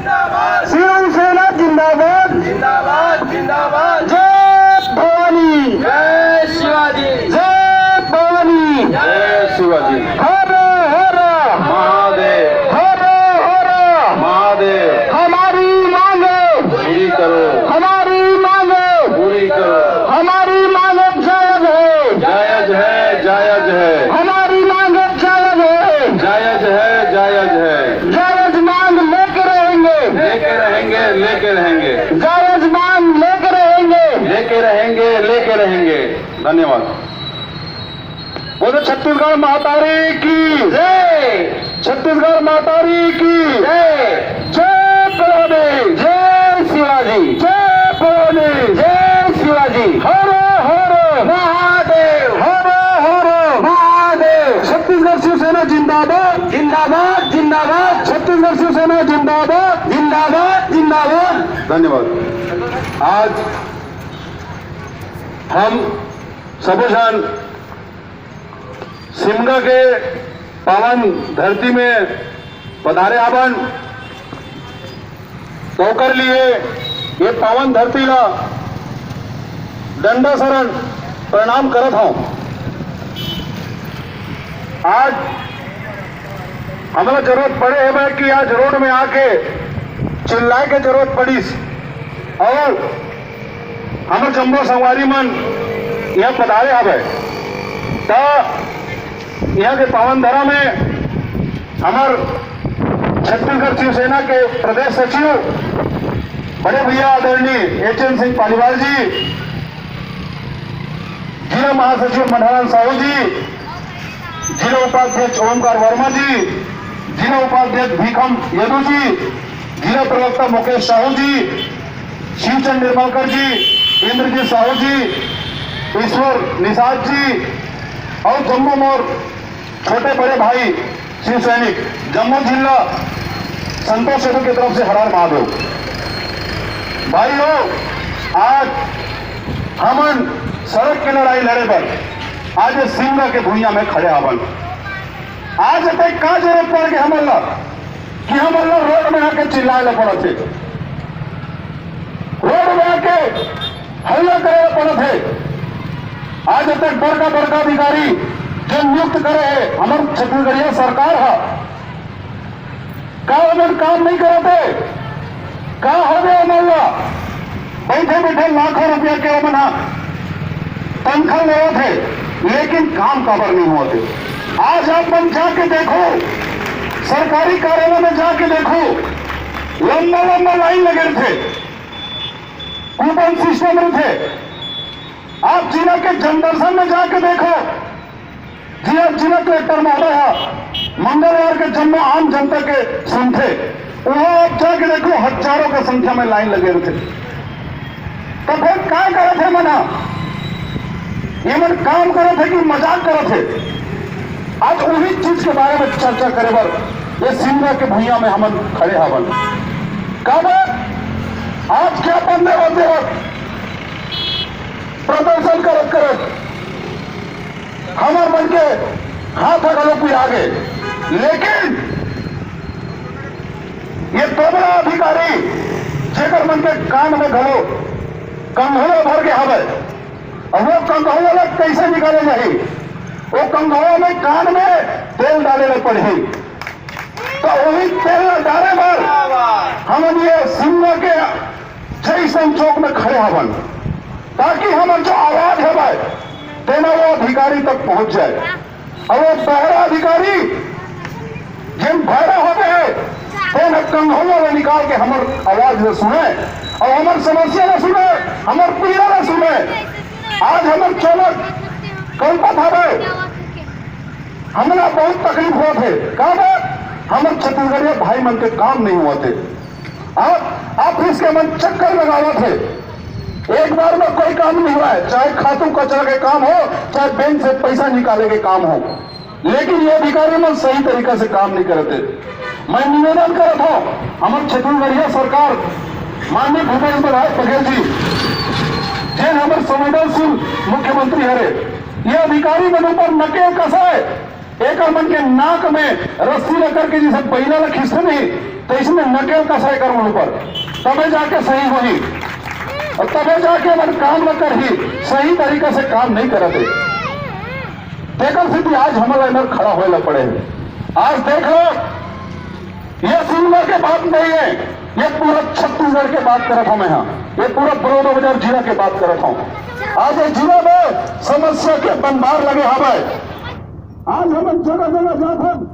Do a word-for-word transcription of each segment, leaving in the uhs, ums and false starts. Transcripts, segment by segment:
जिंदाबाद। शिवसेना जिंदाबाद। जिंदाबाद, जिंदाबाद। जय भवानी। जय शिवाजी। जय भवानी। जय शिवाजी। हर हर महादेव। हर हर महादेव। हमारी मांगे पूरी करो। हमारी मांगे पूरी करो। हमारी मांगे जायज है। जायज है, जायज है। हमारी मांगे जायज है। जायज है, जायज है। जायज मांग लेके रहेंगे। लेके रहेंगे, लेके रहेंगे। जायज मांग लेके रहेंगे। लेके रहेंगे, लेके रहेंगे। धन्यवाद। बोलो छत्तीसगढ़ महतारी की जय। छत्तीसगढ़ महतारी की जय। जय भवानी। जय शिवाजी। जय भवानी। जय शिवाजी। हर हर महादेव। हर हर महादेव। छत्तीसगढ़ शिवसेना जिंदाबाद। जिंदाबाद, जिंदाबाद। छत्तीसगढ़ शिवसेना जिंदाबाद। जिंदाबाद, जिंदाबाद। धन्यवाद। आज हम सबो झन सिमगा के पावन धरती में पधारे हावन, तो ओकर लिए ये पावन धरती ला दंडासरन प्रणाम करत हूँ। आज हमला जरूरत पड़े हे भाई कि आज रोड में आके चिल्लाए के जरूरत पड़िस और हमर जम्मो संगवारी मन यहाँ पधारे हवे, त यहाँ के पावन धरा में हमर छत्तीसगढ़ शिवसेना के प्रदेश सचिव बड़े भैया आदरणीय एच एन सिंह पालीवाल जी, जिला महासचिव मनहरन साहू जी, जिला उपाध्यक्ष ओमकार वर्मा जी, जिला उपाध्यक्ष भीखम यदु जी, जिला प्रवक्ता मुकेश साहू जी, शिवचंद निर्मलकर जी, इंद्रजीत साहू जी, ईश्वर निषाद जी और जम्मो मोर छोटे बड़े भाई शिव सैनिक, जम्मो जिला संतोष सेतु की तरफ से हर हर महादेव। भाई हो, आज हमन सड़क के लड़ाई लड़े बर आज ये सिमगा के भुइयां में खड़े हावन। आज तक का जरूरत पड़ के हमन ला कि हमन ला रोड में आके चिल्लाए ला पड़त हे, रोड में आके हल्ला करे ला पड़त हे। आज तक बड़का बड़का अधिकारी जो नियुक्त करे हे हमर छत्तीसगढ़िया सरकार हा, का ओमन काम नहीं करत हे? का हो गए ओमन ला? बैठे बैठे लाखों रुपया के ओमन हा तनखा लेवत हे, लेकिन काम काबर नहीं होत हे? आज आप मन जाके देखो, सरकारी कार्यालय में जाके देखो, लंबा लंबा लाइन लगे रहिथे, कूपन सिस्टम रहिथे। आप जिला के जनदर्शन में जाके देखो, जिला, जिला कलेक्टर महोदय हा मंगलवार के जम्मो आम जनता के सुनथे, वहां आप जाके देखो, हजारों के संख्या में लाइन लगे रहिथे। तो फिर काय करत हे मन हा? ये मन काम करत हे कि मजाक करत हे? आज वही चीज के बारे में चर्चा करे बर ये सिमगा के भुइयां में हमन खड़े हावन। काबर? आज क्या बंदे होते वक्त प्रदर्शन करत करत हमर मन के हाथ ह घलो पिरा गे, लेकिन ये तोबरा अधिकारी जेकर मन के कान में घलो कंघवा भर के हवय, और वो कंघवा ला कैसे निकाले जाही? वो कंघवा में कान में तेल डाले ला पड़ही। तो वही तेल डाले बर हमन ये सिमगा के जयस्तंभ चौक में खड़े हवन, ताकि हमर जो आवाज हवय, तेना वो अधिकारी तक पहुंच जाए। और वो बहरा अधिकारी, जिन बहरा हो गए, तेन कंघवा ला निकाल के हमर आवाज ला सुने और हमर समस्या ला सुने, हमर पीड़ा ला सुने। आज हमर चोला कलपत हवय, हमला बहुत तकलीफ होत हे। काबर? हमर छत्तीसगढ़िया भाई मन के काम नहीं होत हे। आप ऑफिस के मन चक्कर लगावत हे, एक बार में कोई काम नहीं हुआ है, चाहे खातू कचरा के काम हो, चाहे बैंक से पैसा निकाले के काम हो, लेकिन ये अधिकारी मन सही तरीका से काम नहीं करते। मैं निवेदन करत हूँ, हमर छत्तीसगढ़िया सरकार, माननीय भूपेश बघेल जी, जेन हमर संवेदनशील मुख्यमंत्री हरे, ये अधिकारी मन ऊपर नकेल कसा है। एकर मन के नाक में रस्सी रख करके जैसे बइला ला खींचते नहीं, त इसमें नकेल कसा एकर मन ऊपर, तबे जाके सही होही, अउ तबे जाके मन काम ल करही। सही तरीका से काम नहीं करत हे, तेकर सेती आज हमन ला एमन खड़ा होए ला पड़े हे। आज देख लो, ये सिमला के बात नहीं है, ये पूरा छत्तीसगढ़ के बात करत हूँ मैं। हाँ, ये पूरा बलौदाबाजार जिला के बात करत हूँ। आज ये जिला में समस्या के बंबार लगे हवय। आज हमन जगह जगह जाथन,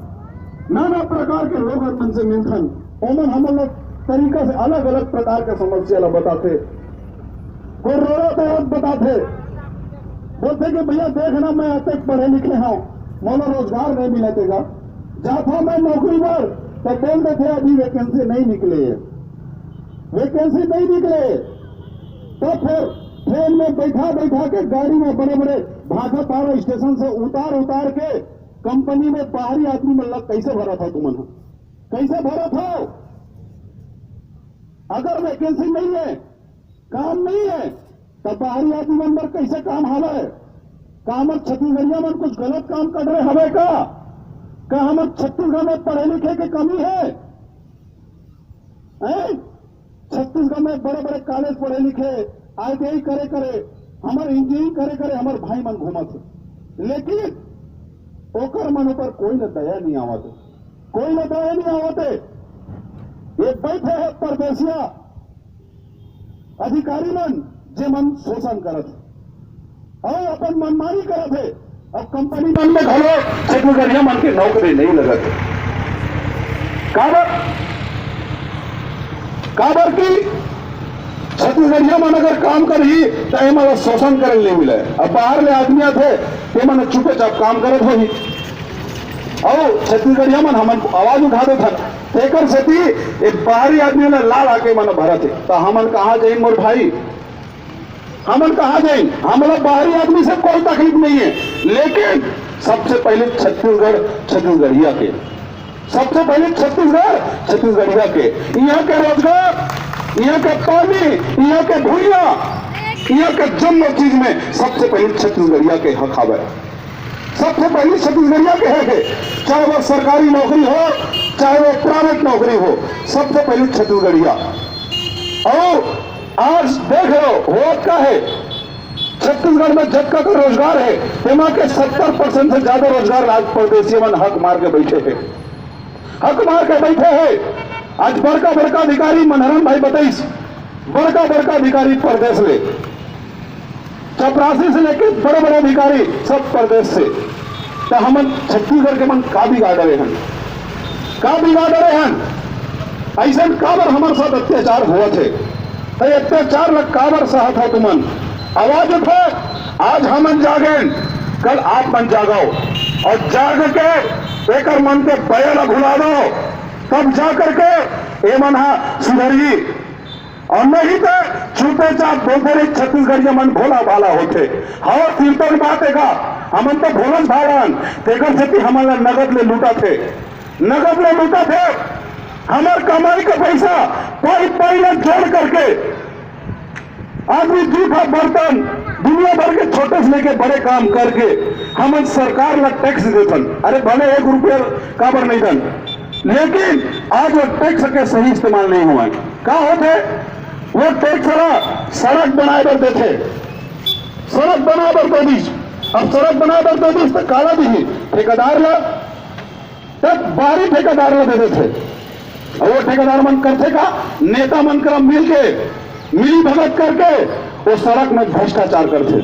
नाना प्रकार के लोगन मन से मिलथन, ओमन हमन ला तरीका से अलग अलग प्रकार के समस्या ला बताथे। कोई रोड़ा तो बताथे, बोलथे कि भैया देख ना, मैं अतेक पढ़े लिखे हूँ, मोला रोजगार नहीं मिलत हे गा। जाथों मैं नौकरी बर, तो बोल देथे अभी वैकेंसी नहीं निकले हे, वैकेंसी नहीं निकले। तो फिर ट्रेन में बैठा बैठा के, गाड़ी में बड़े बड़े भाटापारा स्टेशन से उतार उतार के कंपनी में बाहरी आदमी मन ला कैसे भरत हो तुमन ह? कैसे भरत हो? अगर वैकेंसी नहीं है, काम नहीं है, तब बाहरी आदमी मन बर कैसे काम हवय? का हमर छत्तीसगढ़िया मन कुछ गलत काम कर रहे हवे का? का हमर छत्तीसगढ़ में पढ़े लिखे के कमी है? हैं? छत्तीसगढ़ में बड़े बड़े कॉलेज पढ़े लिखे, आईटीआई करे करे, हमर इंजीनियरिंग करे करे हमर भाई मन घूमत हे, लेकिन ओकर मन ऊपर कोई न दया नहीं आवत हे, कोई न दया नहीं आवत हे। ये बैठे हे परदेसिया अधिकारी मन, जे मन शोषण करत हे अउ अपन मनमानी करत हे, अउ कंपनी मन में घलो छत्तीसगढ़िया मन के नौकरी नहीं लगत हे। काबर? काबर कि छत्तीसगढ़िया मन अगर काम करही, त एमन ला शोषण करे ल नहीं मिले। अब बाहर ले आदमी आथे, तेमन चुपेचाप काम करत होही। अउ छत्तीसगढ़िया मन हमन आवाज उठा देथन, तेकर सेती ए बाहरी आदमी मन ला ला के मन भरत हे। त हमन कहाँ जाइन मोर भाई? हमन कहाँ जाइन? हमला बाहरी आदमी से कोई तकलीफ नहीं है, लेकिन सबसे पहले छत्तीसगढ़, छत्तीसगढ़िया के, सबसे पहले छत्तीसगढ़, छत्तीसगढ़िया के, यहाँ के रोजगार, यहाँ के पानी, यहाँ के भुइया, यहाँ के जम्मो चीज में सबसे पहले छत्तीसगढ़िया के हक हवय। सबसे पहले छत्तीसगढ़िया के हक हे, चाहे वो सरकारी नौकरी हो, चाहे वो प्राइवेट नौकरी हो, सबसे पहले छत्तीसगढ़िया। अउ आज देख रहे हो, होवत का हे, छत्तीसगढ़ में जतका का रोजगार हे, तेमा के सत्तर परसेंट से ज्यादा रोजगार आज परदेसी मन हक मार के बैठे हे, हक मार के बैठे हे। आज बड़का बड़का अधिकारी मनहरन भाई बताइस, बड़का बड़का अधिकारी परदेस ले, चपरासी से लेके बड़े बड़े अधिकारी सब परदेस से। त हमन छत्तीसगढ़ के मन का बिगाड़ रहे हन? का बिगाड़ रहे हन? अइसन काबर हमर साथ अत्याचार होवत हे? त अत्याचार ल काबर सहत हो तुमन? आवाज उठो, आज हमन जागेन, कल आप मन जागव, अउ जाग के एकर मन के बया ल भुला दो, तब जा करके ए मन ह सुधरही। अउ नहीं त चुपेचाप बोलथे रही, छत्तीसगढ़िया मन भोला भाला होथे। हव, सिरतोन बात हे का? हमन तो भोलस भाला हन, तेकर सेती हमन ला नगद ले लूटत हे, नगद ले लूटत हे। हमर कमाई का पैसा पाई पाई ला जोड़ करके आदमी जूठा बर्तन, दुनिया भर के छोटे से लेके बड़े काम करके हमन सरकार ला टैक्स देथन। अरे भले एक रुपया काबर नहीं दन, लेकिन आज वो टैक्स के सही इस्तेमाल नहीं हुआ है। का होथे? वो टैक्स ला सड़क बनाए बर देथे, सड़क बनाए बर दे दीस। अब सड़क बनाए बर दे दीस त काला दिही? ठेकेदार ला, तब बाहरी ठेकेदार ला दे देथे। अउ वो ठेकेदार मन करथे का? नेता मन करा मिल के, मिली भगत करके वो सड़क में भ्रष्टाचार करथे,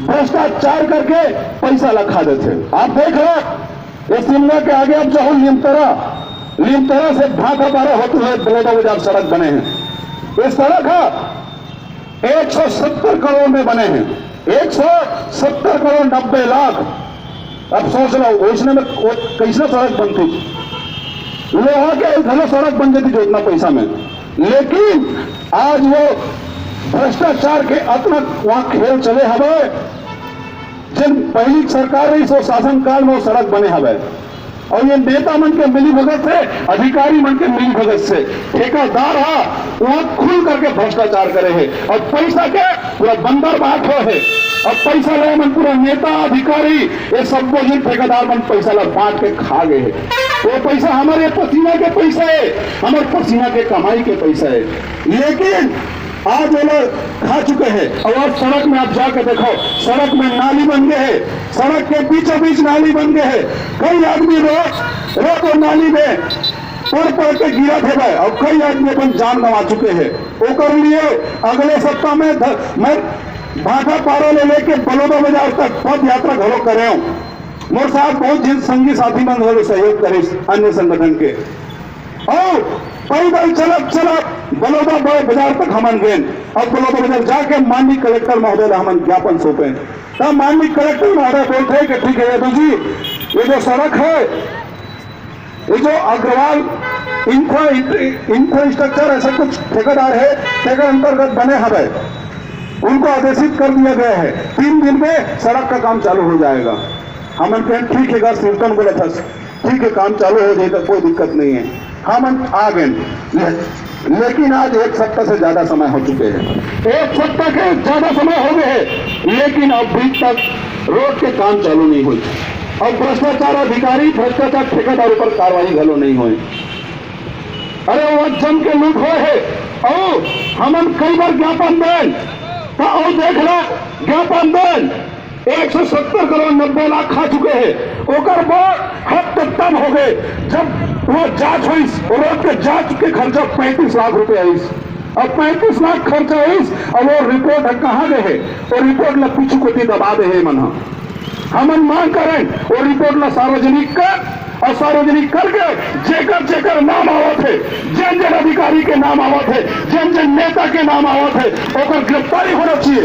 भ्रष्टाचार करके पैसा ला खा देथे। आप देख लो, ये सिमगा के आगे अब जाहू लिमतरा, लिमतरा से भाटापारा होते हुए बलौदाबाजार सड़क बने हे। ये सड़क हे एक सौ सत्तर करोड़ में बने हे, एक सौ सत्तर करोड़, नब्बे लाख। अब सोच लो, ओइसने में वो कइसने सड़क बनतिस? लोहा के घलो सड़क बन जातिस ओतना पैसा में। लेकिन आज वो भ्रष्टाचार के अतना वहाँ खेल चले हवे, जेन पहिली सरकार रहिस, वो शासन काल में वो सड़क बने हवे। अउ ये नेता मन के मिली भगत से, अधिकारी मन के मिली भगत से ठेकेदार हा वहाँ खुल करके भ्रष्टाचार करे हे अउ पैसा के पूरा बंदर बाट हो हे। अउ पैसा ले मन पूरा नेता अधिकारी, ये सब झन ठेकेदार मन पैसा ला बांट के खा गए हे। वो पैसा हमारे पसीना के पैसा है, हमारे पसीना के कमाई के पैसा है, लेकिन आज वो लोग खा चुके हैं। और आज सड़क में आप जाके देखो, सड़क में नाली बन गए है, सड़क के बीचों बीच नाली बन गए है। कई आदमी रो रो के नाली में पड़ पड़ के गिरा थे भाई, और कई आदमी अपन जान गंवा चुके हैं। ओकर लिए अगले सप्ताह में ध-, मैं भाटापारा ले लेके बलौदा बाजार तक पद यात्रा घलो करे हूँ। मोर साथ बहुत जिन संगी साथी मन घलो सहयोग करिस अन्य संगठन के। और पैदल चलत चलत बलौदा बा-, बाजार तक हमन गेन। अब बलौदा बाजार जाके माननीय कलेक्टर महोदय ला हमन ज्ञापन सौंपेन। तब माननीय कलेक्टर महोदय बोलते हैं कि ठीक है यादव जी, ये जो सड़क है, ये जो अग्रवाल इंफ्रा, इंफ्रास्ट्रक्चर ऐसा कुछ ठेकेदार है, ठेके अंतर्गत बने हवे, उनको आदेशित कर दिया गया है, तीन दिन में सड़क का काम चालू हो जाएगा। हमन कहेन ठीक है, गा सिरतन बोला था, ठीक है, काम चालू हो जाएगा, कोई दिक्कत नहीं है। हमन आ गए, ले-, लेकिन आज एक सप्ताह से ज्यादा समय हो चुके हैं, एक सप्ताह के ज्यादा समय हो गए हैं, लेकिन अभी तक रोड के काम चालू नहीं हुई। और भ्रष्टाचार अधिकारी, भ्रष्टाचार ठेकेदार ऊपर कार्रवाई घलो नहीं हुई। अरे वो जम के लूट हुए है। और हमन कई बार ज्ञापन देन, तो और देख लो, ज्ञापन देन एक सौ सत्तर करोड़ नब्बे लाख खा चुके हैं। ओकर बाद हद तक तब हो गए जब वो जांच हुई, रोड के जांच के खर्चा पैंतीस लाख रुपए आई। अब पैंतीस लाख खर्चा होइस, अब वो रिपोर्ट ह कहाँ गए हे? वो रिपोर्ट ला पीछू कोती दबा दे हे मन ह। हमन मांग करें, वो रिपोर्ट ला सार्वजनिक कर, और सार्वजनिक करके जेकर जेकर नाम आवत हे, जेन जेन अधिकारी के नाम आवत हे, जेन जेन नेता के नाम आवत हे, ओकर गिरफ्तारी होना चाहिए।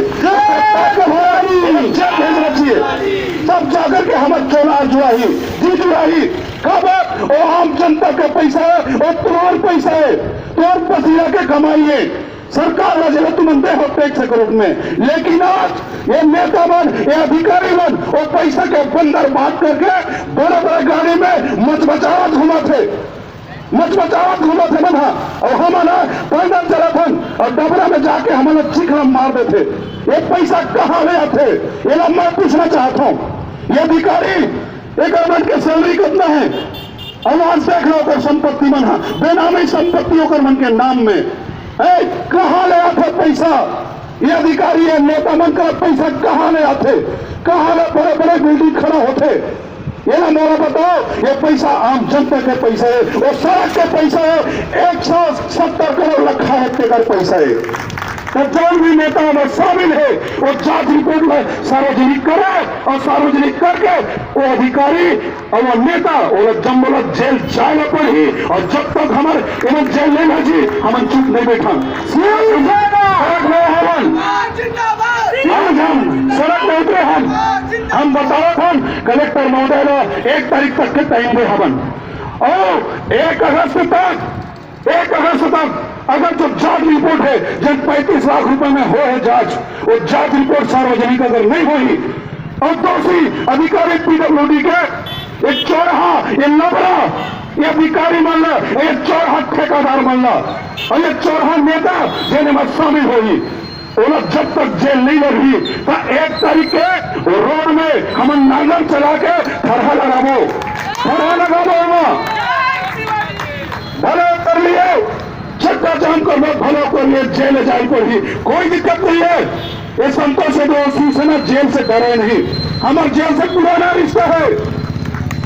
जेल भेजना चाहिए। तब जाकर के हमर चोला जुड़ाही, जी जुड़ाही। काबर? वो आम जनता के पैसा हे, वो तोर पैसा हे, तोर पसीना के कमाई हे। सरकार ला जेला तुमन दे हो टैक्स के रूप में, लेकिन आज ये नेता मन, ये अधिकारी मन वो पैसा के बंदर बात करके बड़े बड़े गाड़ी में मचमचावत घूमत हे, मचमचावत घूमत हे मन ह। और हमन ह पैदल चलत हन और डबरा में जाके हमन ला चिखला मार देथे। ये पैसा कहाँ ले आथे? ये ला मैं पूछना चाहत हूँ, ये अधिकारी, एकर मन के सैलरी कितना है? अउ आज देख लो ओकर संपत्ति मन ह, बेनामी संपत्ति ओकर मन के नाम में। ए, कहाँ ले आथे पैसा? ये अधिकारी, ये नेता मन का पैसा कहाँ ले आथे? कहाँ ले बड़े-बड़े बिल्डिंग खड़ा होथे? ये ना मोला बताओ, ये पैसा आम जनता के पैसा हे, वो सड़क के पैसा हे, एक सौ सत्तर करोड़ लखा हे तेकर पैसा हे। तो जौन भी नेता में शामिल हे, वो जांच रिपोर्ट ला सार्वजनिक करे और सार्वजनिक करके वो अधिकारी अउ वो नेता, वो लोग जम्मो ला जेल जाए ला पड़ही, और जब तक हमर एमन जेल नहीं भेजी, हमन चुप नहीं बैठन। शिवसेना! सड़क में हवन। आज हम सड़क में उतरे हन। हम बतावत हन, कलेक्टर महोदय ला एक तारीख तक के टाइम दे हवन, और एक अगस्त तक एक अगस्त तक अगर जो जांच रिपोर्ट हे, जेन पैंतीस लाख रुपए में होए हे जांच, वो जांच रिपोर्ट सार्वजनिक अगर नहीं होही, और दोषी अधिकारी पीडब्ल्यूडी के, ये चोरहा, ये लबरा, ये अधिकारी मन ला, ये चोरहा ठेकेदार मन ला, और ये चोरहा नेता जेन एमा शामिल होही, ओला जब तक जेल नहीं लगही, त एक तारीख के रोड में हमन नांगर चला के थरहा लगाबो, थरहा लगाबो ओमा। भला कर लिए, चक्का जाम कर लो, भला कर लिए, जेल जाए पड़ही, कोई दिक्कत नहीं है। ये संतोष यादव शिवसेना जेल से डरे नहीं, हमर जेल से पुराना रिश्ता है,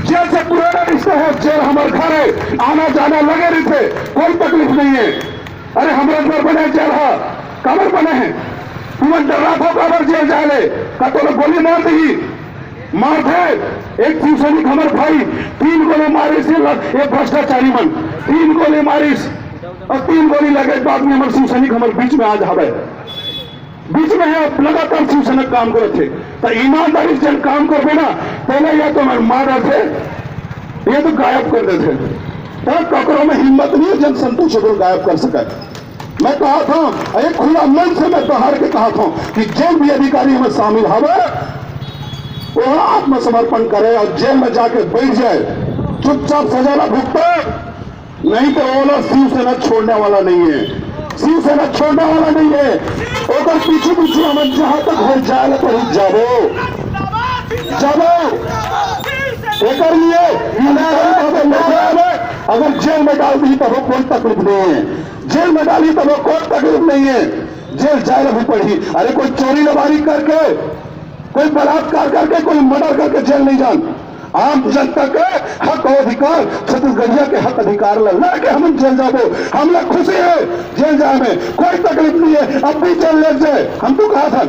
जेल से पुराना रिश्ता है, जेल हमर घर है, आना जाना लगे रहिथे, कोई तकलीफ नहीं है। अरे हमर घर बने जेल ह, काबर बने हे? तुमन डर्राथो काबर जेल जाए ले? का तोला गोली मार दिही? मार दे। एक शिव सैनिक हमर भाई तीन गोली मारिस, ये ल-, ये भ्रष्टाचारी मन तीन गोली मारिस, और तीन गोली लगे के बाद में हमर शिव सैनिक हमर बीच में आज हवे, बीच में हे, लगातार शिव सैनिक काम करत हे। त ईमानदारी से जेन काम करबे ना, तेला या तो मार डारथे, या तो गायब कर देथे। त ककरो में हिम्मत नहीं हे जेन संतोष यादव गायब कर सके। मैं कहा था, एक खुला मन से मैं बाहर के कहा था कि जो भी अधिकारी में शामिल हवे, वो आत्मसमर्पण करे और जेल में जाके बैठ जाए, चुपचाप सजा ना भुगते, नहीं तो ओला शिवसेना छोड़ने वाला नहीं है, शिवसेना छोड़ने वाला नहीं है। ओकर पीछे पीछे हमन जहां तक हो जाए ला पड़ी जाबो, जाबो। एकर लिए अगर जेल में डाल दी तब कोई तकलीफ नहीं है, जेल में डाली तब कोई तकलीफ नहीं है, जेल जाए भी पड़ी। अरे कोई चोरी लबारी करके, कोई बलात्कार करके, कोई मर्डर करके जेल नहीं जान। आम जनता के हक और अधिकार, छत्तीसगढ़िया के हक अधिकार ला लड़के हम जेल जाबो। हमला खुशी है जेल जाए में, कोई तकलीफ नहीं है। अब भी जेल ले जाए, हम तो कहा था,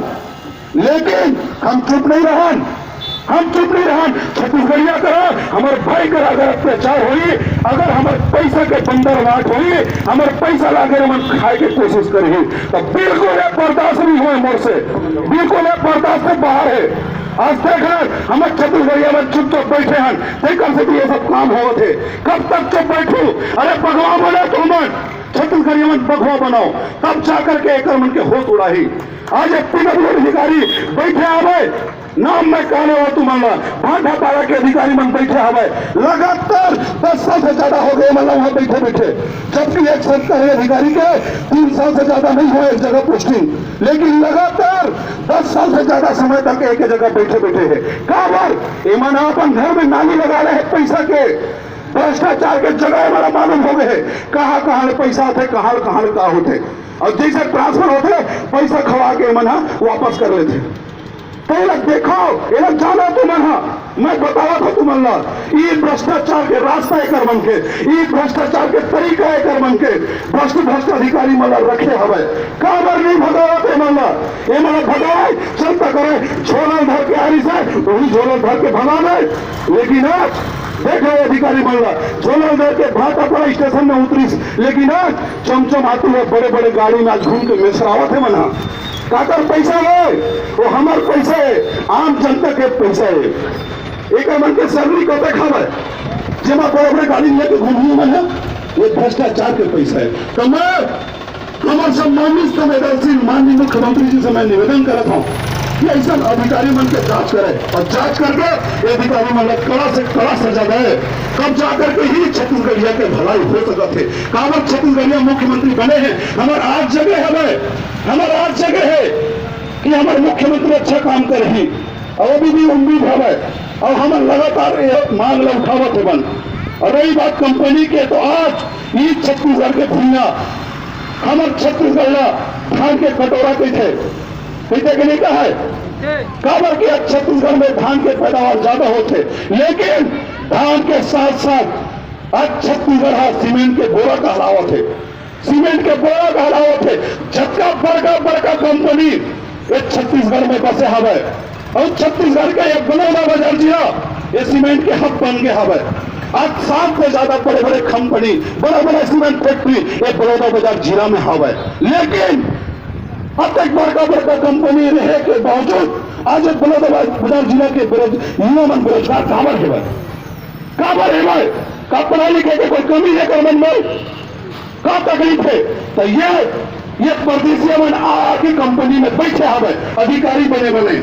लेकिन हम चुप नहीं रहन, हम चुप नहीं रहन। छत्तीसगढ़िया करा, हमर भाई करा अगर अत्याचार होई, अगर हमर पैसा के बंदरवाट होई, हमर पैसा ला अगर हमन खाए के कोशिश करी, तो बिल्कुल ये बर्दाश्त नहीं होए मोर से, बिल्कुल ये बर्दाश्त से बाहर है। आज देख रहे हम छत्तीसगढ़िया में चुपचाप बैठे हैं, तेकर से भी ये सब काम होवत है। कब तक चुप बैठू? अरे भगवा बने तुमन, छत्तीसगढ़िया मन भगवा बनाओ, तब जाकर के एकर मन के होश उड़ाही। आज एक पीडब्ल्यूडी अधिकारी बैठे हवे, नाम मैं कहने वाला तुमन ला, भाटापारा के अधिकारी मन बैठे हवे, लगातार दस साल से ज्यादा हो गए मतलब वहां बैठे बैठे, जबकि एक सरकारी अधिकारी के तीन साल से ज्यादा नहीं हुआ एक जगह पोस्टिंग, लेकिन लगातार दस साल से ज्यादा समय तक एक जगह बैठे बैठे है। काबर? एमन अपन घर में नाली लगा रहे हैं पैसा के, भ्रष्टाचार के जगह हमारा मालूम हो गए है, कहाँ कहाँ ले पैसा होते, कहाँ कहाँ ले का होते, और जैसे ट्रांसफर होते पैसा खवा के एमन ह वापस कर लेते। तो एला देखो, एला जानो तुमन ह, मैं बतावत हूँ तुमन ला, ई भ्रष्टाचार के रास्ता एकर मन के, ई भ्रष्टाचार के तरीका एकर मन के, भ्रष्ट भ्रष्ट अधिकारी मन ला रखे हवे। काबर नहीं भगावत एमन ला? एमन ला भगाए, जनता करे, झोला धर के आ रही से, वही झोला धर के भगा दे। लेकिन आज देख लो अधिकारी मन ला, झोला धर के भाटापारा स्टेशन में उतरिस, लेकिन आज चमचम आती है, बड़े बड़े गाड़ी में आज घूम के मेसरावत है मन ह। काकर पैसा है? वो हमार पैसा है, आम जनता के पैसा है। एक मन के सैलरी कतक हवय, जेमा बड़े बड़े गाड़ी लेके घूमही मन ह, ये भ्रष्टाचार के पैसा है। तो मैं हमार सम्मानित संवेदनशील माननीय मुख्यमंत्री जी से मैं निवेदन करत हूँ कि ऐसा अधिकारी मन के जांच करे और जांच करके ये अधिकारी मन ला कड़ा से कड़ा सजा दे, तब जा करके ही छत्तीसगढ़िया के भलाई हो सकत है। काबर छत्तीसगढ़िया मुख्यमंत्री बने हैं, हमार आज जगह हवे, हमार आज जगह है कि हमार मुख्यमंत्री अच्छा काम करही, और अभी भी उम्मीद हवे, और हम लगातार ये मांग ला उठावत हवन। और रही बात कंपनी के, तो आज ये छत्तीसगढ़ के भुइयां, हमर छत्तीसगढ़ ला धान के कटोरा कहिथे, कहिथे कि नहीं कहा है? काबर कि आज छत्तीसगढ़ में धान के पैदावार ज्यादा होथे, लेकिन धान के साथ साथ आज छत्तीसगढ़ हा सीमेंट के बोरा कहलावत है, सीमेंट के बोरा कहलावत है। जतका बड़का बड़का कंपनी ये छत्तीसगढ़ में बसे हवे, और छत्तीसगढ़ के ये बलौदा बाजार जिला ये सीमेंट के हब बन गए हवे। आज साठ से ज्यादा बड़े बड़े कंपनी, बड़ा बड़ा सीमेंट फैक्ट्री ये बलौदा बाजार जिला में हवे, लेकिन अतेक बड़का बड़का कंपनी रहे के बावजूद आज ये बलौदा बाजार जिला के बेरोज-, युवा मन बेरोजगार काबर हेवय? काबर हेवय? का पढ़ाई लिखे के कोई कमी है एकर मन में? का तकलीफ है? तो ये, ये परदेसिया मन आ आके कंपनी में बैठे हवे, अधिकारी बने बने।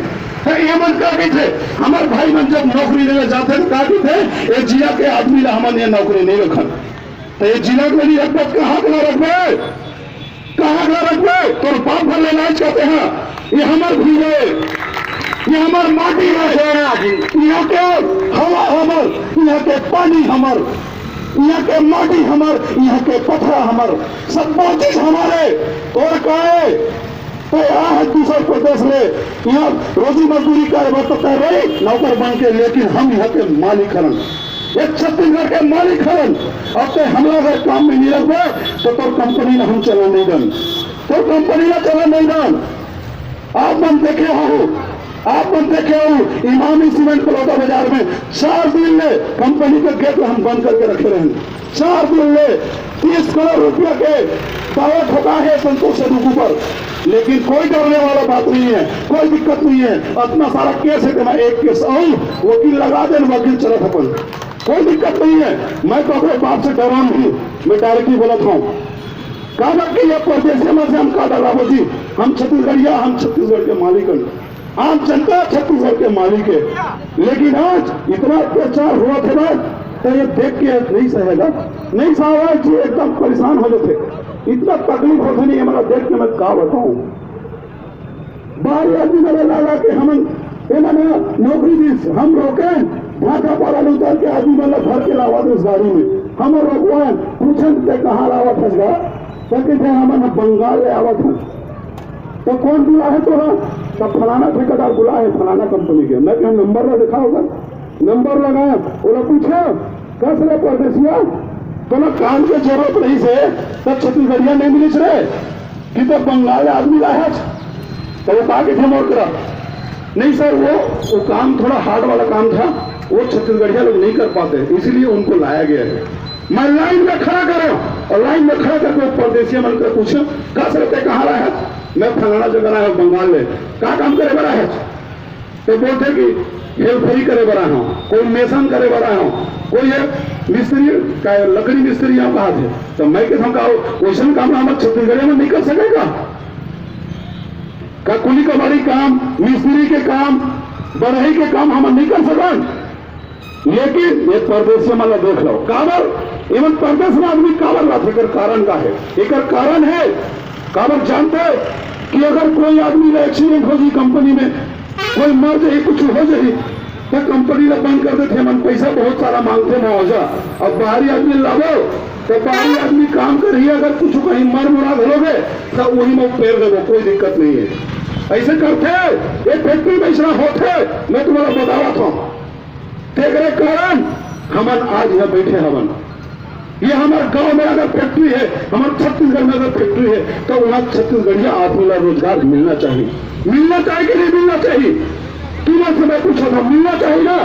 तो ये मन का कहिथे, हमार भाई मन जब नौकरी लेने जाथे तो का कहिथे, ये जिला के आदमी ला हमन ये नौकरी नहीं रखन। तो ये जिला के नहीं रखबे, कहाँ के ना रखबे? कहाँ के ना रखबे? तोर बाप भर ले लाज कहते हैं, ये हमार भूमि है, ये हमार माटी है। यहाँ के हवा हमर, यहाँ के पानी हमर, यहाँ के माटी हमर, यहाँ के पथरा हमर, सब चीज हमारे। और का है? तो यहाँ है दूसर प्रदेश ले, यहाँ रोजी मजदूरी करे बर तो कर रही नौकर बन के, लेकिन हम यहाँ के मालिक हरन, ये छत्तीसगढ़ के मालिक हरन। अब ते हमला अगर काम में नहीं रखबे तो तोर कंपनी ला हम चला नहीं दन, तोर कंपनी ला चला नहीं दन। आप मन देखे हो, आप मन देखे हो, इमामी सीमेंट बलौदा बाजार में चार दिन ले कंपनी के गेट हम बंद करके रखे रहे। चार दिन ले तीस करोड़ रुपया के दावा ठोका है संतोष सिंह के ऊपर, लेकिन कोई डरने वाला बात नहीं है, कोई दिक्कत नहीं है। इतना सारा केस है कि मैं एक केस आऊं, वकील लगा दे, वकील चलत अपन, कोई दिक्कत नहीं है। मैं तो अपने बाप से डरा नहीं, मैं डायरेक्ट ही बोलत हूँ। काबर कि ये परदेसी में से हम का डराबो जी, हम छत्तीसगढ़िया, हम छत्तीसगढ़ के मालिक हैं, आम जनता छत्तीसगढ़ के मालिक है। लेकिन आज इतना अत्याचार हुआ थे ना, तो ये देख के नहीं सहेगा, नहीं सहावा जी, एकदम परेशान हो जाते। इतना तकलीफ होते नहीं, हमारा देख के मैं का बताऊं। बाहरी आदमी मेरे ला ला के हमन, इन्होंने नौकरी दी, हम रोके, भाटापारा ले उतर के आदमी मन ला भर के लावत हे गाड़ी में। हमर रोकवाए, पूछन, "ते कहाँ लावत हस गा?" तो कहिथे, "हमन ह बंगाल ले आवत हन।" "तो कौन बुलाए हे तोला?" "तो फलाना ठेकेदार बुलाए हे, फलाना कंपनी के।" मैं कहेंव, "नंबर ला देखा होगा।" नंबर लगाएंव, ओला पूछेंव, "कस रे परदेसिया, तोला काम के जरूरत रहिस हे, त छत्तीसगढ़िया नहीं मिलिस रे?" कि तो बंगाल आदमी लाया था, तो वो कहा कि थे मोर करा। "नहीं सर, वो, वो काम थोड़ा हार्ड वाला काम था, वो छत्तीसगढ़िया लोग नहीं कर पाते, इसीलिए उनको लाया गया है।" मैं लाइन में खड़ा करा और लाइन में खड़ा करके वो परदेसिया मन कर पूछा, "का सर, ते कहाँ लाया है?" "मैं फलाना जगह लाया हूँ, बंगाल में।" "का काम करे बर आया है?" तो बोलथे कि हेल्परी करे बर आए हंव, कोई मेसन करे बर आए हंव, कोई ये मिस्त्री का, लकड़ी मिस्त्री यहाँ कहा थे। तो मैं कहता हूँ, "का वैसन काम हमर छत्तीसगढ़ में नहीं कर सकेगा? का कुली कबाड़ी काम, मिस्त्री के काम, बढ़ई के काम हम नहीं कर सकन?" लेकिन ये परदेसी मन ला देख लो, काबर एमन परदेस में आदमी काबर लाथे, एकर कारण का है? एकर कारण है, काबर जानते हो कि अगर कोई आदमी ला एक्सीडेंट हो जाही कंपनी में, कोई मर जाही, कुछ हो जाही, तो कंपनी ला बंद कर देथे, एमन पैसा बहुत सारा मांगथे मुआवजा। अब बाहरी आदमी लाबो, तो बाहरी आदमी काम करही, अगर कुछ कहीं मर मुरा घलोगे, तो वही में पेर देबो, कोई दिक्कत नहीं है। ऐसे करथे, ये फैक्ट्री में ऐसा होथे, मैं तुम्हारा बतावत हूँ। तेकरे कारण हमन आज यहाँ बैठे हवन। ये हमारे गांव में अगर फैक्ट्री है, हमारे छत्तीसगढ़ में अगर फैक्ट्री है, तो वहाँ छत्तीसगढ़िया आदमी ला रोजगार मिलना चाहिए, मिलना चाहिए कि नहीं मिलना चाहिए? तुमन से मैं पूछा था, मिलना चाहिए ना?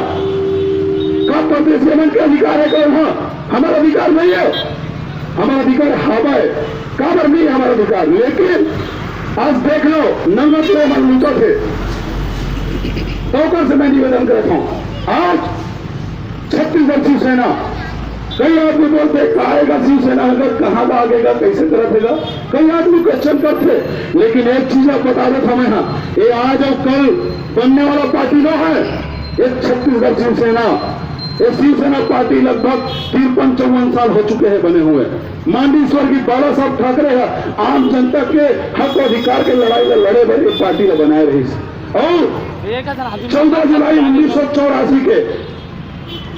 का परदेसी मन के अधिकार है? का वहाँ हमारा अधिकार नहीं है? हमारा अधिकार हवा है, काबर नहीं हमारा अधिकार। लेकिन आज देख लो, नंगत लो मन लूटत हे। तो ओकर से मैं निवेदन करत हूँ, आज छत्तीसगढ़ शिवसेना, कई आदमी बोलते, "का आएगा शिवसेना, अगर कहाँ का आगेगा, कैसे तरफ हेगा?" कई आदमी क्वेश्चन करते, लेकिन एक चीज आप बता देता हूँ मैं, हाँ, ये आज और कल बनने वाला पार्टी ना है, ये छत्तीसगढ़ शिवसेना, ये शिवसेना पार्टी लगभग तिरपन चौवन साल हो चुके हैं बने हुए। माननीय स्वर्गीय बाला साहब ठाकरे ह आम जनता के हक अधिकार के लड़ाई ला लड़े बर एक पार्टी ला बनाए रहिस। और चौदह जुलाई उन्नीस सौ चौरासी के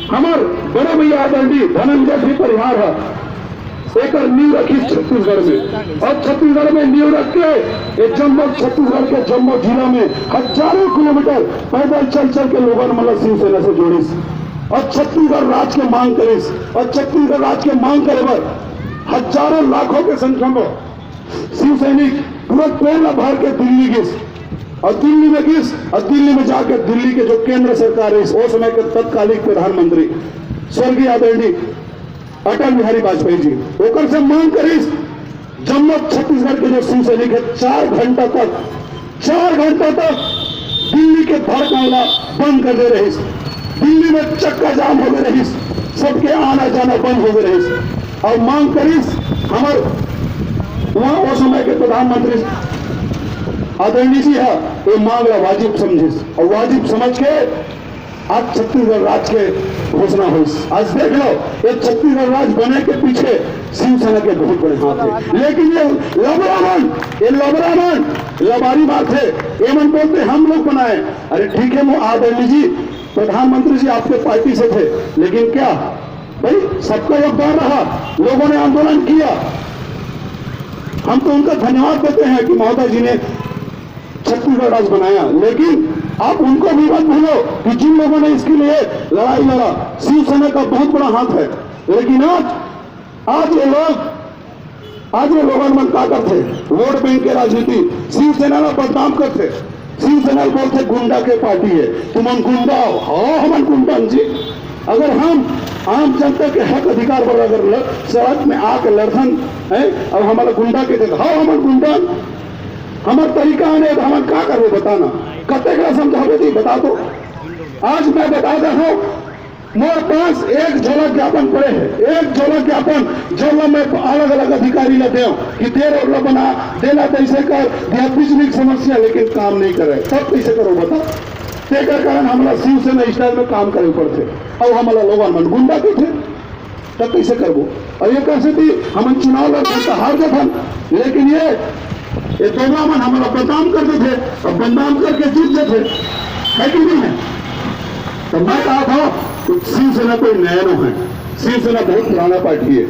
हमर बड़े भैया आदरणीय धनंजय सिंह परिहार ह एकर नींव रखिस छत्तीसगढ़ में। और छत्तीसगढ़ में नींव रख के ये जम्मो छत्तीसगढ़ के जम्मो जिला में हजारों किलोमीटर पैदल चल चल के लोगन मन ला शिवसेना से जोड़िस। और छत्तीसगढ़ राज के मांग करिस। और छत्तीसगढ़ राज के मांग करे बर हजारों लाखों के संख्या में शिव सैनिक पूरा ट्रेन ला भर के दिल्ली गिस। और दिल्ली में गिस और दिल्ली में जाके दिल्ली के जो केंद्र सरकार रहिस, वो समय के तत्कालिक प्रधानमंत्री स्वर्गीय आदरणीय अटल बिहारी वाजपेयी जी, ओकर से मांग करिस, जम्मो छत्तीसगढ़ के जो शिव सैनिक है, चार घंटा तक, चार घंटा तक दिल्ली के धड़कन ला बंद कर दे रहिस। दिल्ली में चक्का जाम हो गए रहिस, सबके आना जाना बंद हो गए रहिस। और मांग करिस, हमर वहाँ वो समय के प्रधानमंत्री आदरणीय जी है, ये मांग ला वाजिब समझिस और वाजिब समझ के आज छत्तीसगढ़ राज के घोषणा होइस। आज देख लो, ये छत्तीसगढ़ राज बने के पीछे शिवसेना के बहुत बड़े हाथ है। लेकिन ये लबरामन, ये लबरामन लबारी मारथे, ये मन बोलते हम लोग बनाए। अरे ठीक है, वो आदरणीय जी, प्रधानमंत्री जी आपके पार्टी से थे, लेकिन क्या भाई, सबका योगदान रहा, लोगों ने आंदोलन किया, हम तो उनका धन्यवाद देते हैं कि महोदय जी ने छत्तीसगढ़ राज्य बनाया। लेकिन आप उनको भी मत भूलो कि जिन लोगों ने इसके लिए लड़ाई लड़ा, शिवसेना का बहुत बड़ा हाथ है। लेकिन आज, आज ये लोग, आज ये लोगन मन का करथे? वोट बैंक के राजनीति, शिवसेना ला बदनाम करथे, शिवसेना ला बोलथे गुंडा के पार्टी है, तुमन गुंडा हो। हाँ, हमन गुंडा हन जी। अगर हम आम जनता के हक अधिकार बर अगर ल-, सड़क में आके लड़थन, हैं, और हमला गुंडा के देख, हाँ, हमन गुंडा हन। हमर तरीका आने तो हमन का करबो बताना, कतेक ला समझाबो जी, बता दो। आज मैं बता दे हूँ, मोर पास एक झलक ज्ञापन पड़े है, एक झलक ज्ञापन, जो ला मैं अलग-अलग अधिकारी ला देव कि दे रोड ला बना, दे ला तैसे कर, दे बिजली की समस्या, लेकिन काम नहीं करे, तब कैसे करो बता? तेकर कारण हमला शिवसेना स्टाइल में काम करे पड़थे, और हमला लोगन मन गुंडा कहिथे, तब कैसे करबो? और ये कैसे थी, हमन चुनाव लड़थन तो हार जाथन, लेकिन ये, ये दोगला मन हमला बदनाम कर देथे, और बदनाम करके जीत जाथे, है कि नहीं है? तो मैं कहा था कि शिवसेना कोई नया नो है, शिवसेना बहुत पुराना पार्टी है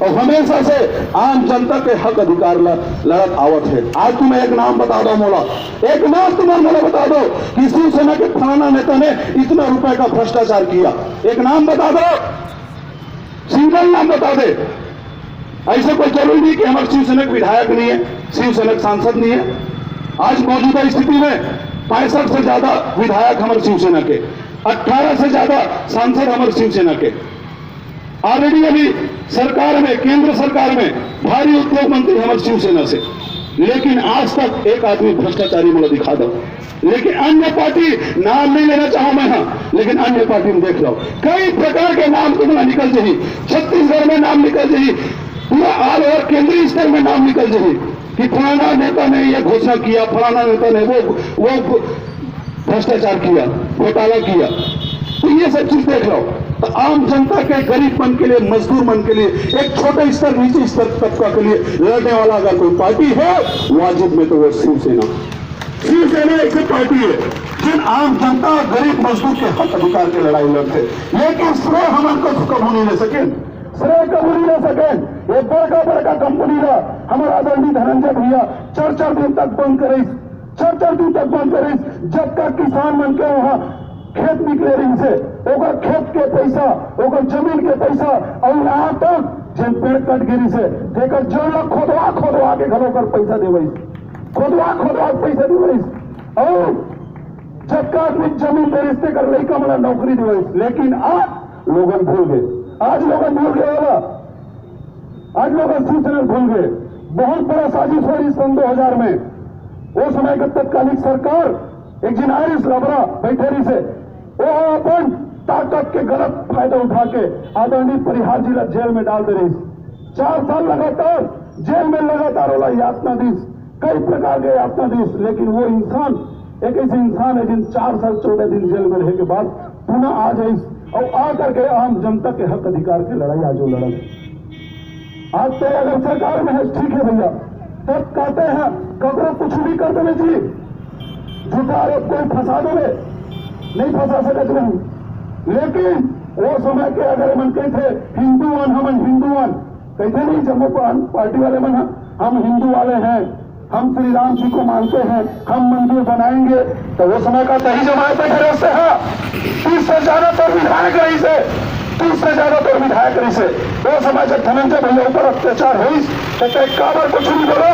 और हमेशा से आम जनता के हक अधिकार ला लड़त आवत है। आज तुम एक नाम बता दो मोला, एक नाम तुम मोला बता दो कि शिवसेना के फलाना नेता ने इतना रुपए का भ्रष्टाचार किया, एक नाम बता दो, सिंगल नाम बता दे। ऐसा कोई जरूरी नहीं कि हमारे शिवसेना के विधायक नहीं है, शिवसेना के सांसद नहीं है। आज मौजूदा स्थिति में पैंसठ से ज्यादा विधायक हमारे शिवसेना के, अठारह से ज्यादा सांसद हमारे शिवसेना के। ऑलरेडी अभी सरकार में, केंद्र सरकार में भारी उद्योग मंत्री हमारे शिवसेना से, लेकिन आज तक एक आदमी भ्रष्टाचारी मोला दिखा दो। लेकिन अन्य पार्टी, नाम नहीं लेना चाहूं मैं, हाँ, लेकिन अन्य पार्टी में देख लो, कई प्रकार के नाम तुमला निकल जाही। छत्तीसगढ़ में नाम निकल जाही, पूरा ऑल ओवर केंद्रीय स्तर में नाम निकल जाही कि फलाना नेता ने ये घोषणा किया, फलाना नेता ने वो वो भ्रष्टाचार किया, घोटाला किया। तो ये सब चीज देख लो। तो आम जनता के, गरीब मन के लिए, मजदूर मन के लिए, एक छोटे स्तर, नीचे स्तर तबका के लिए लड़ने वाला अगर कोई पार्टी है वाजिब में, तो वो शिवसेना। शिवसेना ऐसी पार्टी है जिन आम जनता, गरीब मजदूर के हक अधिकार के लड़ाई लड़थे, लेकिन श्रेय हमन कभू नहीं ले सकेन, श्रेय कभू नहीं ले सकेन। ये बड़का बड़का कंपनी ला हमारा आदरणीय धनंजय भैया चार चार दिन तक बंद करे, चार चार दिन तक बंद करे, जब तक किसान मन के वहाँ खेत निकले रहिसे, ओकर खेत के पैसा, ओकर जमीन के पैसा, और यहाँ तक जेन पेड़ कट गिरिसे, तेकर जड़ ला खोदवा खोदवा के घलो ओकर पैसा देवइस, खोदवा खोदवा के पैसा देवइस। और जतका आदमी जमीन दे रिहिस तेकर लइका मन ला नौकरी देवइस, लेकिन आज लोगन भूल गए, आज लोगन भूल गए वाला, आज लोगन शिवसेना भूल गए। बहुत बड़ा साजिश हो रही सन दो हजार में, वो समय के तत्कालीन सरकार एक जिन आरिस लबरा बैठे रहिसे, वो अपन ताकत के गलत फायदा उठा के आदरणीय परिहार जी ला जेल में डाल दे रहिस। चार साल लगातार जेल में लगातार ओला यातना दीस, कई प्रकार के यातना दीस, लेकिन वो इंसान एक ऐसे इंसान है जिन चार साल चौदह दिन जेल में रहे के बाद पुनः आ जाइस और आ करके आम जनता के हक अधिकार के लड़ाई आज वो लड़त। आज तो अगर सरकार में है, ठीक है भैया, तब कहते हैं ककरो कुछ भी कर देवे जी, झूठा आरोप कोई फंसा देवे, नहीं फंसा सकत नहीं। लेकिन वो समय के अगर मन कहते हिंदू हन, हमन हिंदू हन, कहते नहीं जम्मो पार्टी वाले मन ह, हम हिंदू वाले हैं, हम श्री राम जी को मानते हैं, हम मंदिर बनाएंगे, तो वो समय का दही जमाए पे खड़े से है। तीस से ज्यादा तो विधायक रहिसे, तीस से ज्यादा तो विधायक रहिसे। वो समय जब धनंजय भैया ऊपर अत्याचार होइस, तो ते काबर कुछ नहीं बोले,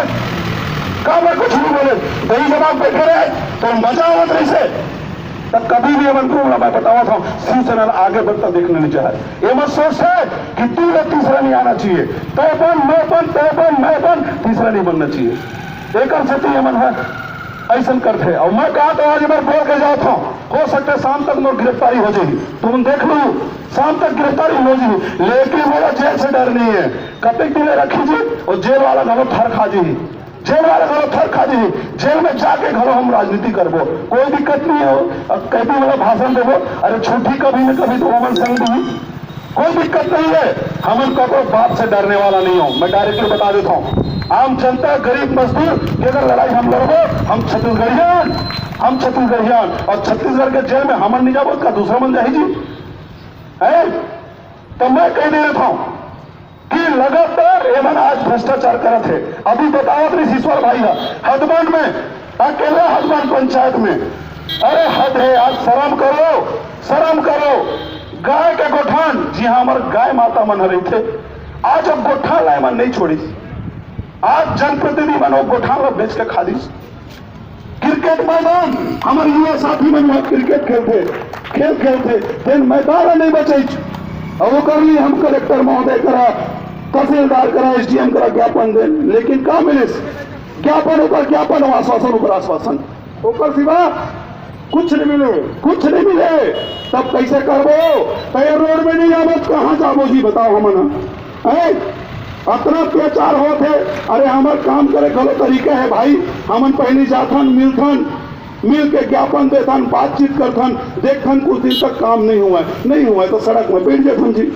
काबर कुछ नहीं बोले, दही जमा पे खड़े, तो मजा आवत रहिसे। तो कभी भी हमन को मैं बतावत हूँ, शिवसेना ला आगे बढ़ता देखना नहीं चाहे। ये मत सोच है कि तू लोग तीसरा नहीं आना चाहिए, तैपन, मैपन, तैपन, मैपन, तीसरा नहीं बनना चाहिए। एकर सेती ये मन है ऐसन करथे। और मैं कहा तो आज मैं बोल के जात हूँ, हो सकता है शाम तक मोर गिरफ्तारी हो जाही, तुम देख लो, शाम तक गिरफ्तारी हो जाही, लेकिन मेरा जेल से डर नहीं है। कतेक दिन रखी जी, और जेल वाला घलो थर खा जी, जेल वाला घलो थर खा जी, जेल में जाके घलो हम राजनीति करबो, कोई दिक्कत नहीं है। और कैदी वाला भाषण देबो, अरे छुट्टी कभी न कभी तो ओमन संग दी, कोई दिक्कत नहीं है। हमन ककरो बाप से डरने वाला नहीं हो, मैं डायरेक्टली बता देता हूँ। आम जनता, गरीब मजदूर के अगर लड़ाई हम लड़बो, हम छत्तीसगढ़ियान, हम छत्तीसगढ़ियान, और छत्तीसगढ़ के जेल में हमन नहीं जाबो, का दूसरा मन जाही जी? है? तो मैं कह दे देता हूँ कि लगातार एमन आज भ्रष्टाचार करत हे। अभी बतावत रहिस ईश्वर भाई ह, हथबंद में, अकेला हथबंद पंचायत में। अरे हद है, आज शर्म करो, शर्म करो। गाय के गोठान, जिहाँ हमर गाय माता मन ह रहिथे, आज वो गोठान ला एमन नहीं छोड़िस। आज जनप्रतिनिधि मन वो गोठान ला बेच के खा दिस। क्रिकेट मैदान, हमर युवा साथी मन वहाँ क्रिकेट खेलथे, खेल खेलथे, तेन मैदान नहीं बचैच। और ओकर लिए हम कलेक्टर महोदय करा, तहसीलदार करा, एसडीएम करा ज्ञापन देन, लेकिन का मिलिस? ज्ञापन ऊपर ज्ञापन, आश्वासन ऊपर आश्वासन, ओकर सिवा कुछ नहीं मिले, कुछ नहीं मिले। तब कैसे करबो? तो ये रोड में नहीं आबो, कहाँ जाबो जी, बताओ हमन, हैं? अतना अत्याचार होत हे। अरे, हमर काम करे घलो तरीका हे भाई, हमन पहली जाथन, मिलथन, मिल के ज्ञापन देथन, बातचीत करथन, देखथन कुछ दिन तक काम नहीं हुआ है, नहीं हुआ है तो सड़क में बैठ जाथन जी।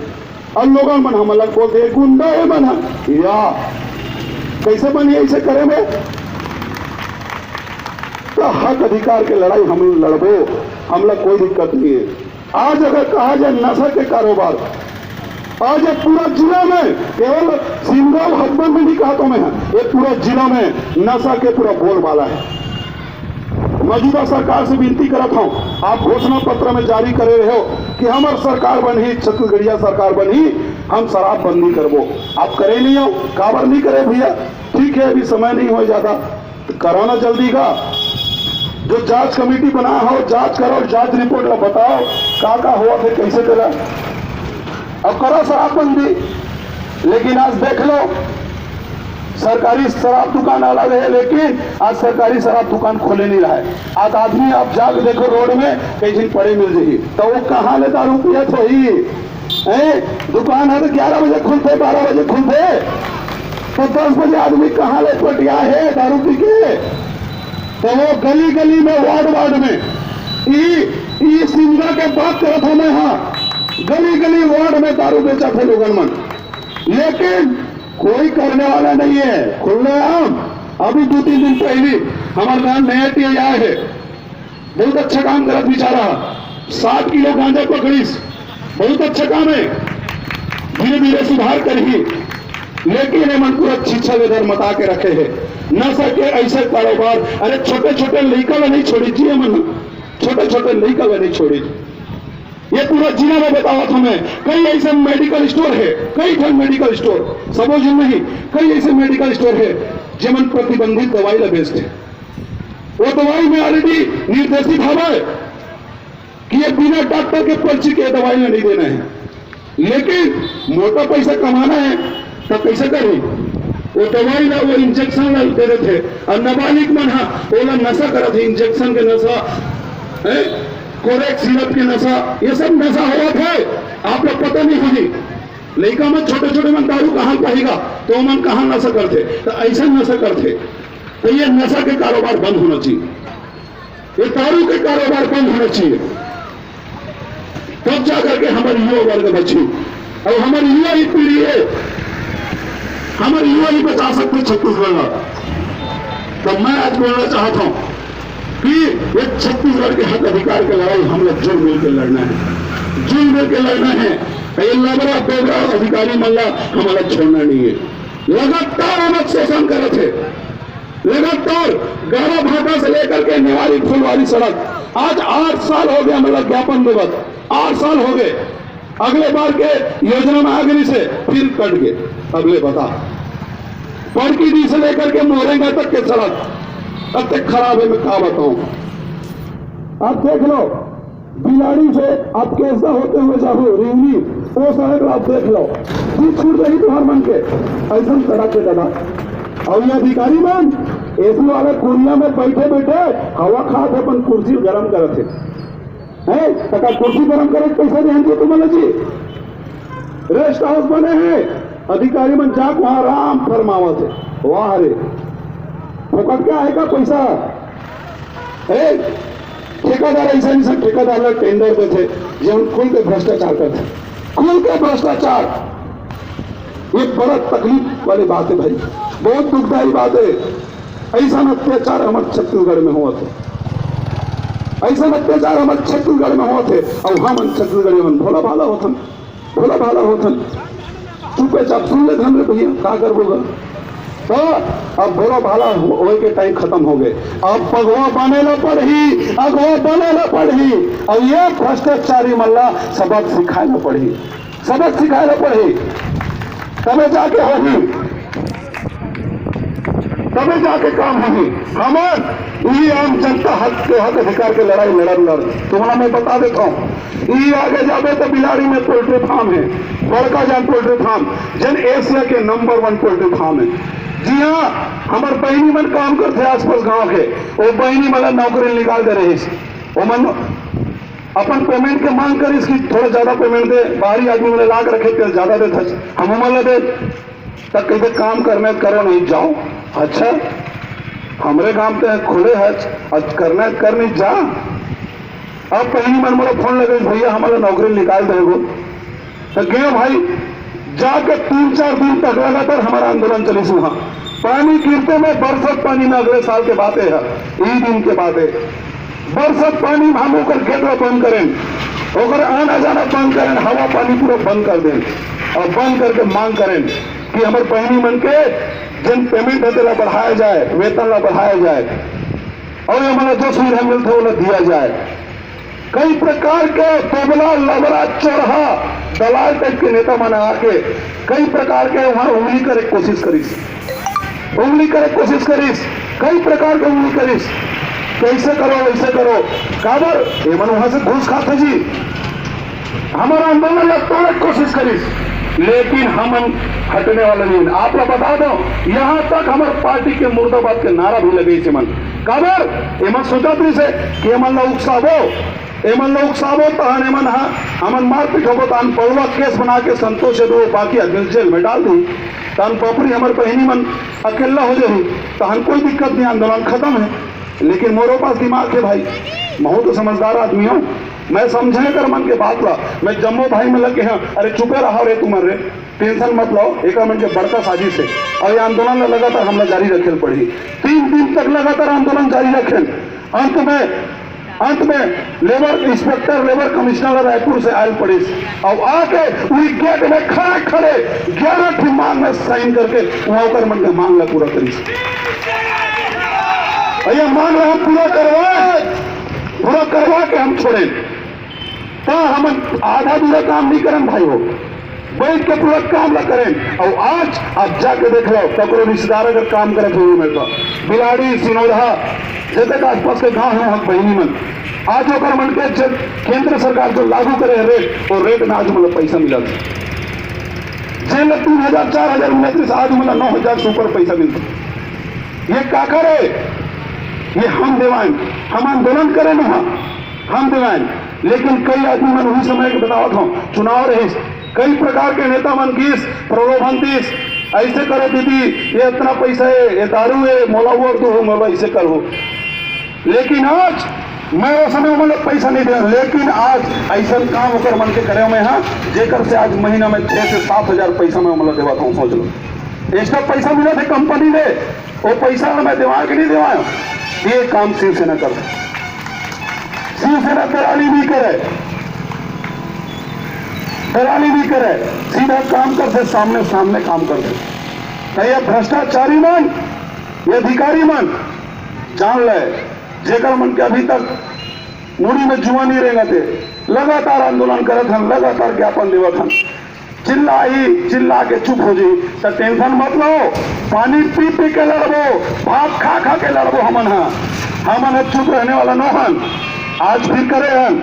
और लोगन मन हमन ला बोलथे, "ये गुंडा हे मन ह।" या कैसे बनी ऐसे करे में? तो हक अधिकार के लड़ाई हम लड़बो, हमला कोई दिक्कत नहीं है। आज अगर कहा जाए नशा के कारोबार, आज ये पूरा जिला में, केवल सिंगरौली हथबंद में नहीं कहा तो मैं, ये पूरा जिला में नशा के पूरा बोलबाला है। मौजूदा सरकार से विनती करत हूँ, आप घोषणा पत्र में जारी करे रहे हो कि हमर सरकार बनही, छत्तीसगढ़िया सरकार बनही, हम शराब बंदी करबो। आप करे नहीं हो, काबर नहीं करे भैया? ठीक है, अभी समय नहीं हो ज्यादा, तो कराना जल्दी का। जो जांच कमेटी बना हो, जांच करो, जांच रिपोर्ट ला बताओ, का का हुआ थे, कैसे करा। अब करो शराबबंदी, लेकिन आज देख लो, सरकारी शराब दुकान अलग है, लेकिन आज सरकारी शराब दुकान खोले नहीं रहा है। आज आदमी आप जाके देखो रोड में, कई झिन पड़े मिल जाही, तो वो कहाँ ले दारू पियत होही? हैं? दुकान है तो ग्यारह बजे खुलते, बारह बजे खुलते, तो दस बजे आदमी कहाँ ले पटिया है दारू पी के? तो वो गली गली में, वार्ड वार्ड में, ई ई सिमरा के बात करत हूँ मैं, हाँ, गली गली वार्ड में दारू बेचत हे लोगन मन, लेकिन कोई करने वाला नहीं है। खुलेआम अभी दो तीन दिन पहली हमारे गांव नया टीआई आए है, बहुत अच्छा काम करत बिचारा, सात किलो गांजा पकड़िस, बहुत अच्छा काम है, धीरे धीरे सुधार करही। लेकिन एमन पूरा छीछा ले डरमता के रखे है। नशा के ऐसे कारोबार, अरे छोटे छोटे लइका ला नहीं छोड़ी जी एमन, छोटे छोटे लइका ला नहीं छोड़ी। ये पूरा जिला में बतावत हूँ मैं, कई ऐसे मेडिकल स्टोर है, कई ठन मेडिकल स्टोर, सबो झन नहीं, कई ऐसे मेडिकल स्टोर है जेमन प्रतिबंधित दवाई ला बेचथे। वो दवाई में ऑलरेडी निर्देशित हवय कि ये बिना डॉक्टर के पर्ची के दवाई ला नहीं देना है, लेकिन मोटा पैसा कमाना है तो कैसे करी? वो दवाई ला, वो इंजेक्शन ला दे देथे, और नाबालिग मन हा ओला नशा करत हे, इंजेक्शन के नशा, हैं? कोरेक्स सिरप के नशा, ये सब नशा होवत हे, आप लोग पता नहीं होही। लइका मन छोटे छोटे मन दारू कहाँ पाहीगा, तो मन कहाँ नशा करथे, तो ऐसा नशा करथे। तो ये नशा के कारोबार बंद होना चाहिए, ये दारू के कारोबार बंद होना चाहिए, तब जा करके हमारे युवा वर्ग बची। और हमारी युवा ही पीढ़ी है, हमारे युवा ही बचा सकते छत्तीसगढ़ का। तो मैं आज बोलना चाहता हूँ कि ये छत्तीसगढ़ के हक अधिकार की लड़ाई हम लोग जुड़ मिल के लड़ना है, जुड़ मिल के लड़ना है। ये लबरा बेबरा अधिकारी मन ला हमारा छोड़ना नहीं है। लगातार हम शोषण करत हे, लगातार गारा भाटा से लेकर के नेवारी फुलवारी सड़क, आज आठ साल हो गया, मतलब ज्ञापन देवत आठ साल हो गए। अगले बार के योजना में आ गई से फिर कट गए, अगले बता। पड़की डी से लेकर के मोरेंगा तक के सड़क अब तक खराब है, मैं क्या बताऊं। अब देख लो, बिलाड़ी से आप कैसा होते हुए जाओ रिवनी, वो सड़क आप देख लो, बीच छूट रही तुम्हार मन के, ऐसा सड़क के दादा। और ये अधिकारी मन एसी वाले कुरिया में बैठे बैठे हवा खात हे, अपन कुर्सी गरम करत हे। हैं? तका कुर्सी गरम करे के पैसा देहन तो तुमन जी, रेस्ट हाउस बने हैं, अधिकारी मन जाके वहां आराम फरमावत हे। वाह रे, फोकट क्या है का पैसा? ए, ठेकेदार ऐसा नहीं, सब ठेकेदार ला टेंडर देथे, जे मन खुल के भ्रष्टाचार करथे, खुल के भ्रष्टाचार। ये बड़ा तकलीफ वाली बात है भाई, बहुत दुखदायी बात है। ऐसा अत्याचार हमारे छत्तीसगढ़ में होवत हे, ऐसा अत्याचार हमारे छत्तीसगढ़ में होवत हे। और हम छत्तीसगढ़ी मन भोला भाला होथन, भोला भाला होथन, चुपे चाप सुन लेथन रे भैया, का करबो गा? तो अब भोला भाला हो-, होए के टाइम खत्म हो गए। अब पगवा बने ला पड़ही, अगवा बने ला पड़ही। अब ये भ्रष्टाचारी मन ला सबक सिखाए ला पड़ही, सबक सिखाए ला पड़ही, तबे जाके होही, तबे जाके काम होही। हमन ई आम जनता हक के, हक अधिकार के लड़ाई लड़न लड़, तुम्हारा मैं बता देता हूँ, ई आगे जाबे तो बिलाड़ी में पोल्ट्री फार्म है, बड़का जान पोल्ट्री फार्म, जेन एशिया के नंबर वन पोल्ट्री फार्म है। जी हाँ, हमार बहिनी मन काम करथे आसपास गांव के, वो बहिनी मन ला नौकरी निकाल दे रहिस। वो मन अपन पेमेंट के मांग करिस कि थोड़ा ज्यादा पेमेंट दे, बाहरी आदमी मन ला के रखे, तेल ज्यादा देथस, हम मन ला दे। तब कहिथे काम करना है करो, नहीं जाओ। अच्छा, हमरे काम ते खुले है, आज करना है कर, नहीं जा। अब पहिली मन मोला फोन लगे, "भैया, हमारा नौकरी निकाल देगो।" तो गए भाई, जाके तीन चार दिन तक लगातार हमारा आंदोलन चलिस वहाँ। पानी गिरते में, बरसत पानी में, अगले साल के बात है, ई दिन के बात है। बरसत पानी में हम ओकर गेट ला बंद करेन, ओकर आना जाना बंद करेन, हवा पानी पूरा बंद कर देन, अउ बंद करके मांग करेन कि हमर बहिनी मन के जेन पेमेंट हे तेला बढ़ाया जाए, वेतन ला बढ़ाया जाए, अउ ये मन ला जो सुविधा मिलथे ओला दिया जाए। कई प्रकार के तोबला, लबरा, चोरहा, दलाल टाइप के नेता मन आके कई प्रकार के वहां उंगली करे के कोशिश करिस, उंगली करे के कोशिश करिस, कई प्रकार के उंगली करिस, कैसे करो, वैसे करो। काबर? ये मन वहां से घूस खाते जी। हमर आंदोलन ला तोड़े के कोशिश करिस, लेकिन हमन हटने वाला नहीं। आप ला बता दो, यहाँ तक हमर पार्टी के मुर्दाबाद के नारा भी लगे से मन। काबर? एमन सोचत रहिस हे कि एमन ला उकसाबो, एमन ला उकसाबो, तहन एमन हा, हमन मारपीट होबो, तहन पलवा केस बना के संतोष दो, बाकी आदमी जेल में डाल दो, तहन पपरी हमर बहिनी मन अकेला हो जाही, तहन कोई दिक्कत नहीं, आंदोलन खत्म है। लेकिन मोरो पास दिमाग है भाई, महू तो समझदार आदमी हूँ, मैं समझे कर मन के बात ला। मैं जम्मो भाई मन लगे हैं, अरे चुपे रहा रे तुमन रे, टेंशन मत लो, एक मन के बड़का साजिश है। और ये आंदोलन ला लगातार हमला जारी रखे पड़ी, तीन दिन तक लगातार आंदोलन जारी रखे। अंत में, अंत में लेबर इंस्पेक्टर, लेबर कमिश्नर रायपुर से आयल पड़िस और आके वही गेट में खड़े खड़े ग्यारह ठी मांग में साइन करके वहां ओकर मन के मांग ला पूरा करिस। और ये मांग ला हम पूरा करवाए, पूरा करवा के हम छोड़े। का हमन आधा दूरा काम नहीं करन भाई हो, बैठ के पूरा काम ला करें। और आज आप जाके देख लो, ककरो रिश्तेदार अगर काम करत हो, मैं तो बिलाड़ी, सिनोरहा, जतक आसपास के गांव हैं, हम बहिनी मन, आज ओकर मन के जब केंद्र सरकार जो लागू करे है रेट, और रेट में आज मतलब पैसा मिला था। जेन ला तीन हजार, चार हजार मिलत रहिस, आज मतलब नौ हजार से ऊपर पैसा मिलता। ये काकर है? ये हम देवाएं, हम आंदोलन करें ना, हम देवाएं। लेकिन कई आदमी मन उही समय के बतावत हों, चुनाव रहिस, कई प्रकार के नेता मन गिस, प्रलोभन दिस, ऐसे करो दीदी, ये इतना पैसा है, ये दारू है, मोला वोट दो, मोला ऐसे करो। लेकिन आज मैं वो समय मतलब पैसा नहीं दे, लेकिन आज ऐसा काम ओकर मन के करे में, हाँ, जेकर से आज महीना में छह से सात हजार पैसा मैं मतलब देवात हों। सोच लो, एक्स्ट्रा पैसा मिलत हे कंपनी ले, वो पैसा मैं देवाए कि नहीं देवाए? ये काम शिवसेना कर, शिवसेना दलाली नहीं करे, दलाली नहीं करे, सीधा काम करथे, सामने सामने काम करथे। तो ये भ्रष्टाचारी मन, ये अधिकारी मन जान ले, जेकर मन के अभी तक मुड़ी में जुआ नहीं रेंगत हे, लगातार आंदोलन करत हन, लगातार ज्ञापन देवत हन। चिल्लाही, चिल्ला के चुप हो जाही, तो टेंशन मत लो, पानी पी पी के लड़बो, भात खा खा के लड़बो। हमन हा, हमन हा चुप रहने वाला नो हन। आज फिर करे हन,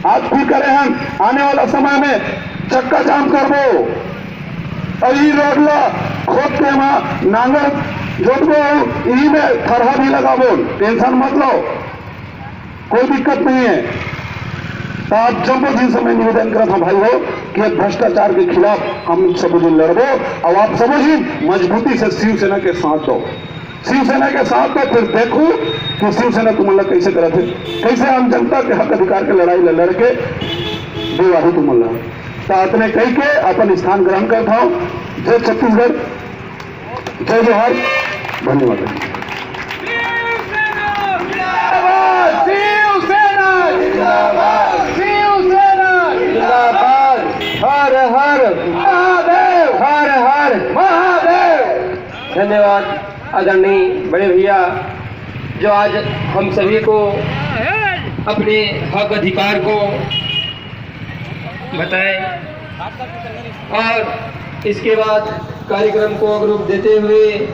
आज फिर करे हन, आने वाला समय में चक्का जाम करबो। और ई रोड ला खोद के वहाँ नांगर जोतबो, ई में थरहा भी लगाबो, टेंशन मत लो, कोई दिक्कत नहीं है। तो आप जम्मो झिन से मैं निवेदन करत हूँ भाई हो कि ये भ्रष्टाचार के खिलाफ हम सब झिन लड़बो और आप सब झिन मजबूती से शिवसेना के साथ दो, शिवसेना के साथ दो, फिर देखो कि शिवसेना तुमन ला कैसे करत है, कैसे आम जनता के हक अधिकार के लड़ाई ला लड़के देवाही तुमन ला। तो अतने कह के अपन स्थान ग्रहण करत हूँ। जय छत्तीसगढ़, जय जोहार, धन्यवाद। जिंदाबाद, शिवसेना जिंदाबाद, शिवसेना जिंदाबाद। हर हर महादेव, हर हर महादेव। धन्यवाद आदरणीय बड़े भैया, जो आज हम सभी को अपने हक अधिकार को बताए और इसके बाद कार्यक्रम को अग्र रूप देते हुए